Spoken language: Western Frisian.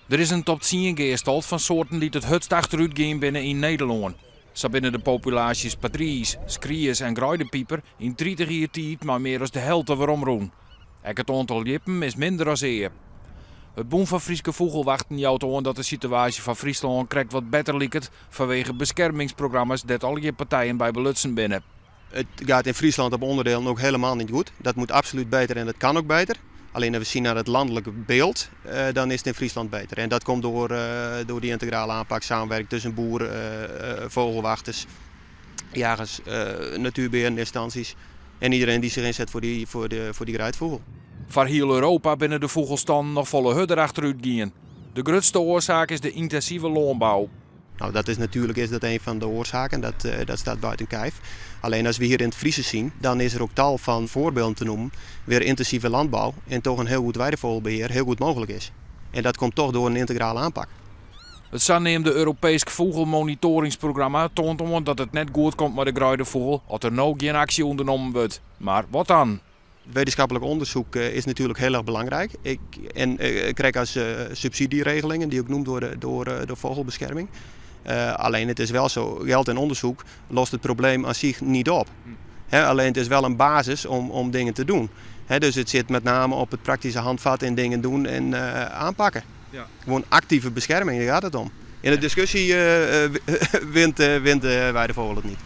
Der is in top tsien gearstald fan soarten dy't it hurdst achterút gien binne yn Nederlân. Sa binne de populaasjes patriis, skries en greidepiper yn 30 jier tiid mei mear as de helte weromrûn. Ek it oantal ljippen is minder as ea. It Bûn fan Fryske Fûgelwachten jout oan dat de situaasje foar Fryslân krekt wat better liket fanwege beskermingsprogramma's dêr't allegear partijen by belutsen binne. Het gaat in Friesland op onderdelen ook helemaal niet goed. Dat moet absoluut beter en dat kan ook beter. Alleen als we zien naar het landelijke beeld, dan is het in Friesland beter. En dat komt door die integrale aanpak, samenwerking tussen boeren, vogelwachters, jagers, natuurbeheerende instanties en iedereen die zich inzet voor die greidvogel. Foar hiel Europa binne de fûgelstannen noch folle hurder achterút gien. De grutste oarsaak is de yntinsive lânbou. Nou, dat is natuurlijk is dat een van de oorzaken, dat staat buiten kijf. Alleen als we hier in het Friese zien, dan is er ook tal van voorbeelden te noemen waar intensieve landbouw en toch een heel goed weidevogelbeheer heel goed mogelijk is. En dat komt toch door een integrale aanpak. It saneamde Europeesk Fûgelmonitoringsprogramma toant oan dat it net goed komt mei de greidefûgel as der no gjin aksje ûndernommen wurdt. Mar wat dan? Wetenschappelijk onderzoek is natuurlijk heel erg belangrijk. En krijg als subsidieregelingen die ook genoemd worden door vogelbescherming. Alleen het is wel zo, geld en onderzoek lost het probleem aan zich niet op. Alleen het is wel een basis om dingen te doen. Dus het zit met name op het praktische handvat in dingen doen en aanpakken. Gewoon actieve bescherming, daar gaat het om. In de discussie wint de weidevogel het niet.